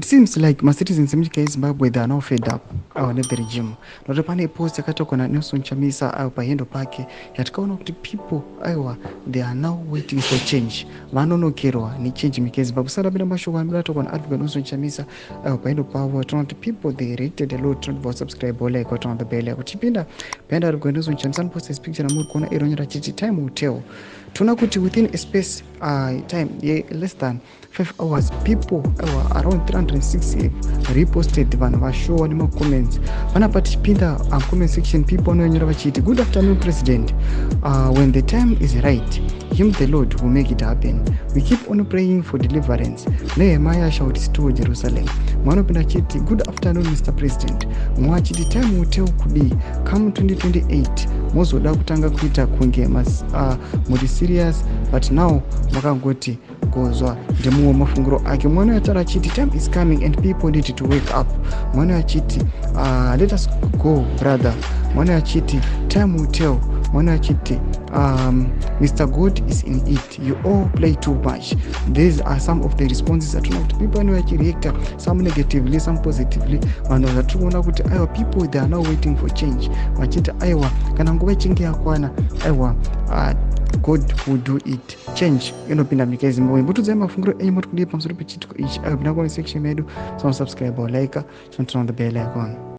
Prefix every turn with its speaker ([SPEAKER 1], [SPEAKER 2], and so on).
[SPEAKER 1] It seems like macitizens emunyika yeZimbabwe, they are now fed up, aiwa, nethe regime, nokuti pane post yakaitwa naNelson Chamisa, aiwa, pahandle pake, yatikaona kuti people, aiwa, they are now waiting for change. Vanonokerwa nechange munyika yeZimbabwe. Saka tapinda mashoko anobatwa naAdvocate Nelson Chamisa, aiwa, pahandle pavo, tinoona kuti people, they reacted a lot. Tinobva subscribe, like, turn on the bell. Tichipinda pahandle, Advocate Nelson Chamisa anoposta his picture namuri kuona ironyora achiti, "Time will tell." Toona kuti within a space time ye less than 5 hours, people, aiwa, around 306 reposted. Vanhu vashowa nemacomments vanapa. Tichipinda comment section, people vanonyora vachiti, "Good afternoon, President. When the time is right, him the Lord will make it happen. We keep on praying for deliverance. Nehemiah shall restore Jerusalem." Mwanopinda achiti, "Good afternoon, Mr President." Mumwe achiti, "Time will tell kudii? Come 2028 mozoda kutanga kuita kunge muri serious, but now makangoti gozwa." Ndemumwe mafungiro ake. Mwana yataura achiti, "Time is coming and people need to wake up." Mwana achiti, "Let us go, brother." Mwana achiti, "Time will tell." Mwana achiti, "Mr God is in it. You all play too much." These are some of the responses atinoona kuti people anenge vachireacta, some negatively, some positively. Vanhu vatiri kuona kuti, aiwa, people, they are now waiting for change, vachiti, aiwa, kana nguva ichinge yakwana, aiwa, God will do it. Change inopinda munyika yeZimbabwe. Mbotudzai mafungiro enyu, moti kudii pamusoro pechiitiko ichi? Aiwa, pinda comment section medu, subscribe or like, turn on the bell icon.